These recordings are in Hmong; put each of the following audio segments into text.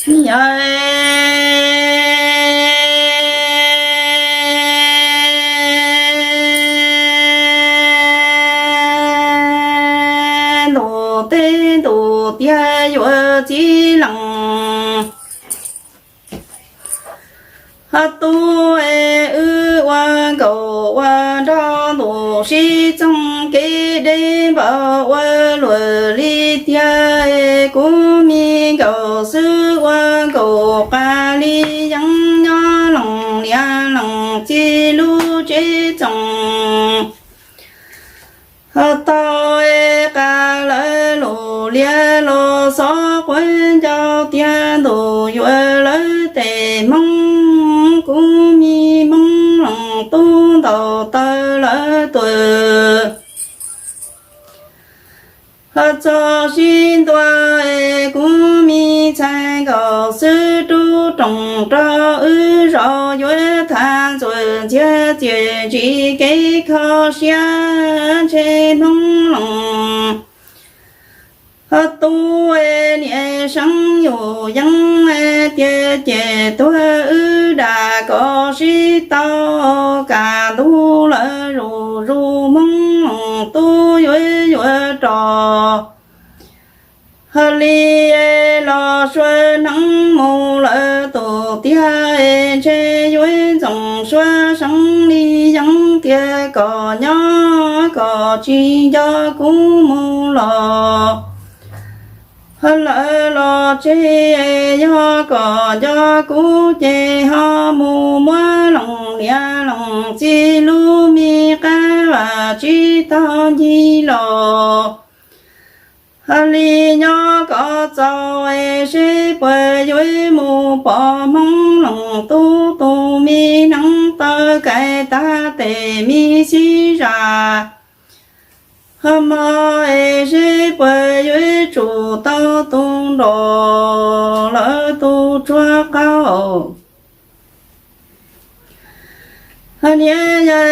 Niam, ntuj teb ntuj tiag yuav txij lees. Ho tub es wb ua nkaus ua nraug ntuj sib txoog kev deb npaum ua luam li tiag. Kuv me nkauj xwb ua nkaus qas li yeeb nyob lees niam lees txiv lub tsev txoos. Ho tau es qas lawv lus liab los xov quav ncau tiag ntuj yuav lawv tes hmoob. Kuv me hmoob lees tub ntaus taw lawv tuam. Ho txog sib ntua es kuv me ntxhais nkauj xwb rub roos rau wb zaum yuav tham ntxuam ntxiag txiam ntsim kev kho siab ntshe hmoob lees. Ho tub es niam seeb yus yeeb tiag ces tuag wb dam kom sib tau kam ntug lawv zuj zus hmoob lees tub yuav yuav rog. Ho li los sua hneev mus lawv tus tiag es ntshe yuav ntxoov sua seev li yeeb tiag kom nyob kom tsis nco kuv mus los. Ho lawv los tseg yog kom nco kuv ces ho mus muab lees niam lees txiv lub me qab vam tsis tau ncig los. Ho li nyob kom txaus es seb puas yuav mus pom hmoob lees tub tus me hneev taw kais tag tes me xib zam. Ho mog es seb puas yuav tsum tau tus nrog lawv tus tsuag qaug. Ho niam yau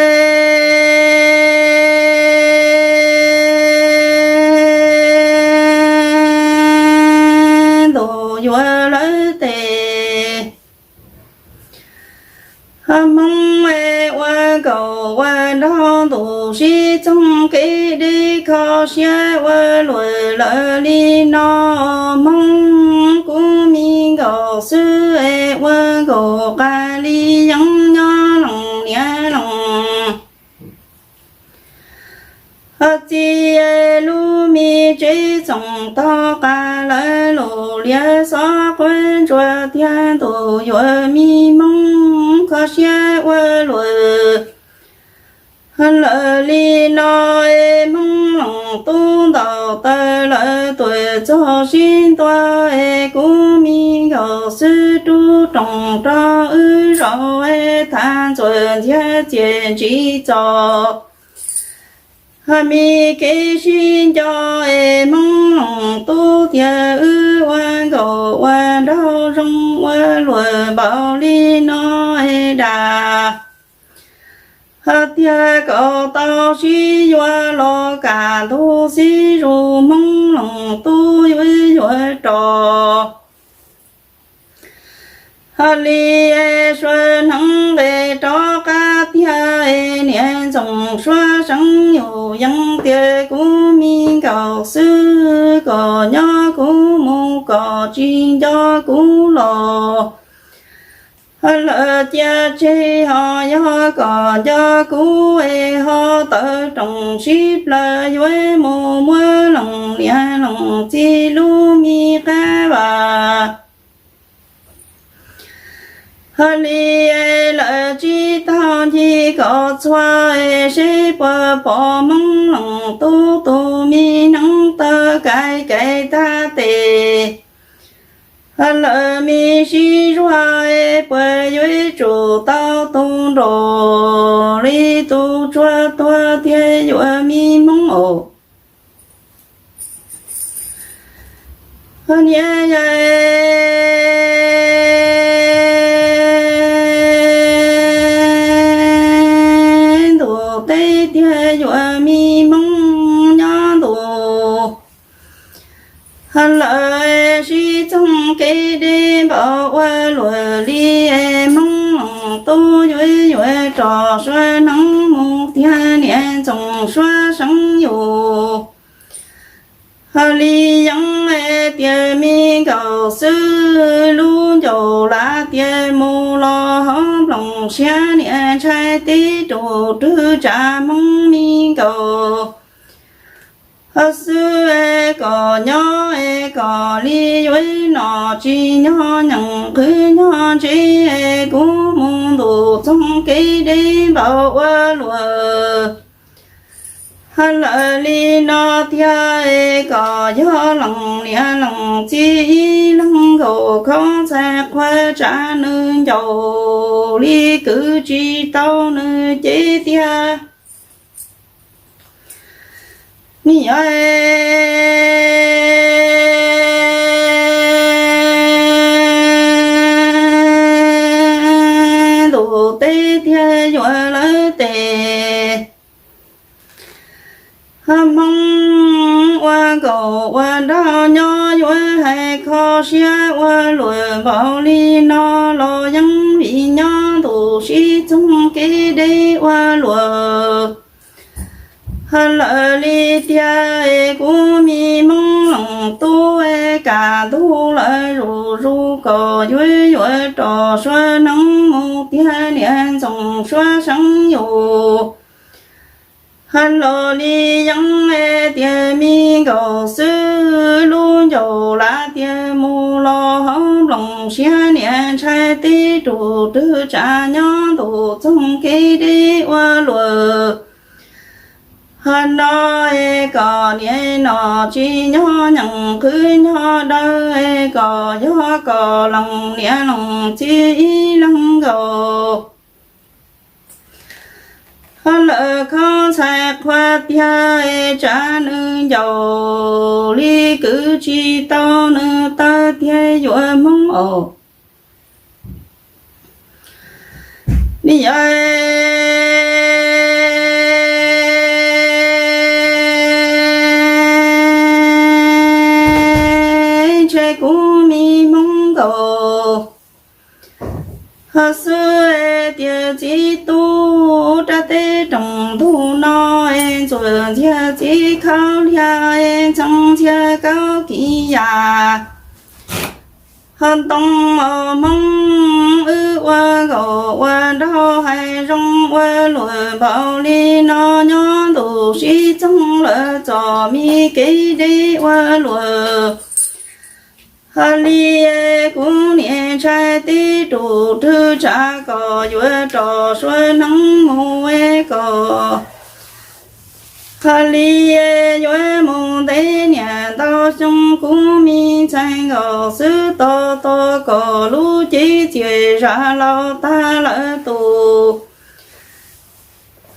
ntuj yuav lawv tes. Ho hmoob es ua nkaus ua nraug ntuj sib txoog kev deb kho siab ua luam lawm li no. Hmoob kuv me nkauj xwb es ua nkaus qas li yeeb nyob lees niam lees. Ho txiv lub me tsev txoos tau qas lawv lus liab xov quav ntsuag tiag ntuj yuav me hmoob kho siab ua luam. Ho lawm li no es hmoob lees tub ntaus taw lawv tuam txog sib ntua es kuv me nkauj xwb rub roos rau wb zaum es tham ntxuam ntxiag txiam ntsim txom. Ho me kev sib nco es hmoob lees tub tiag wb ua nkaus ua nraug zoo ua luam npaum li no es dam. Ho tiag kom tau sib yuav los kam ntug xib zus hmoob lees tub yuav yuav rog. Ho li sua hneev nqes rov qab tiag es niam ntxoov suab seev yus yees tias kuv me nkauj xwb kom nyob kuv mus kom tsis nco kuv los. Ho lawv cia tseg ho yog kom nco kuv es ho tawv roos sib plaws yuav mus muab lees niam lees txiv lub me qab vam. Ho li lawv tsis tau ncig kom txhua es seb puas pom hmoob lees tub tus me hneev taw kais kais tag tes. Ho lawv me sib zuag es puas yuav tsum tau tus nrog li tus tsuag tuag tiag yuav me hmoob os. Ho niam yau ntuj teb tiag yuav me hmoob nyob ntuj. Ho lawv sib txog kev deb npaum ua luaj li, Hmoob Leej Tub yuav yuav rov suav hneev mus tiag niam Ntxoov Suav seev yus. Hos li yeeb tias me nkaus xwb, lub ncauj lav tias mus los hauv nplooj siab niam ntshai tib tug twg tsa Hmoob me nkaus. Hos xwb kom nyob kom li yuav nom tsis nyob nyeem qhwv nyob ntse, kuv mus ntuj txoog kev deb npaum ua luaj. Hos lawm li no tiag kom yog leej niam leej txiv ib leeg nkaus, khaub ntxhais qhua tsa nws ncaus li kwv tsis tau nws cev tiag. Ni yog ntuj teb tiag yuav lawv tes. Hos Hmoob ua nkaus ua nraug nyob yuav hais kho siab ua luaj npaum li no los yeej vim nyob ntuj sib txoog kev deb ua luaj. Hos lawm li tiag kuv me Hmoob Leej Tub, kam ntug lawm zuj zus kom yuav yuav rov suav hneev mus tiag niam Ntxoov Suav seev yus. Hos los li yeeb tias me nkaus xwb, lub ncauj lav tias mus los hauv nplooj siab niam ntshai tib tug twg tsa nyob ntuj txoog kev deb ua luaj. Hos no kom niam nom tsis nyob nyeem qhwv nyob dawb, kom yog kom leej niam leej txiv ib leeg nkaus. Hos lawm khaub ntxhais qhua tiag tsa nws ncaus li kwv tsis tau nws taw tiag yuav Hmoob os. Ni yog ntshe kuv me Hmoob nkaus. Hos xwb tias txiv tub rab teb roog ntug no, ntxuam ntxiag txiv khaub liag, ntxeev ntxiag kaub kis yam. Hos ntoo Hmoob wb ua nkaus ua nraug hais zoo ua luaj npaum li no nyob ntuj sib txoog lawm txom me kev deb ua luaj. Hos li kuv niam ntshai tib tug twg tsa kom yuav rov suav hneev mus kom. Hos li yuav mus ntev niam ntau xyoo kuv me ntxhais nkaus xwb tos tos kom lub cev txias zam laus tag lawm tus.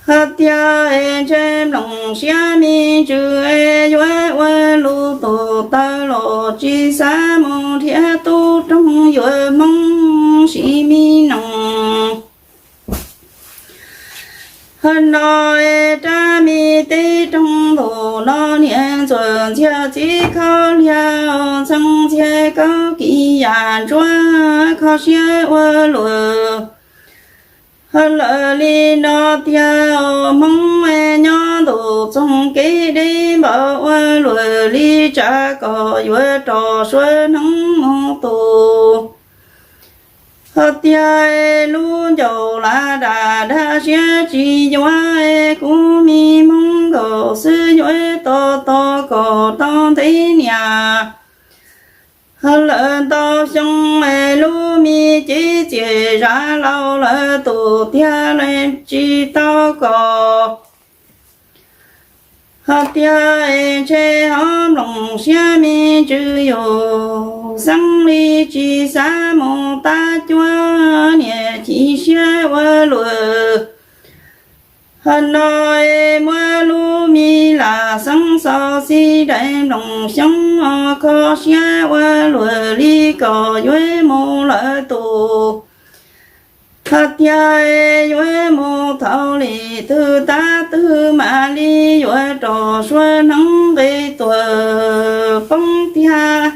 Hos tiag ntshe nplooj siab me ntsws yuav ua lub tus taw los tsis xav mus nrhiav tub roog yuav Hmoob sim me noog. Hos no rab me teb roog ntug no niam ntxuam ntxiag txiv khaub liag, ntxeev ntxiag kaub kis yam ntsuab kho siab ua luaj. Hos lawm li no tiag Hmoob nyob ntuj txoog kev deb npaum ua luaj li tsa kom yuav rov suav hneev mus tus. Hos tiag lub ncauj lav dam dag siab tsis yuav kuv me Hmoob nkaus xwb yuav tos tos kom tau ntev niam. Hos lawm ntau xyoo lub me cev txias zam laus lawm tus tiag li tsis tau kom. Hos tiag ntshe hov nplooj siab me ntsws yus xeeb li tsis xav mus tab cuab niam chim siab ua luaj. Hos no muab lub me lam xeeb xauv xib dais nplooj xyoob kho siab ua luaj li kom yuav mus lawm tus. Hos tiag yuav mus thaum li twg tab twg mam li yuav rov suav hneev nqe tuag poob tiag.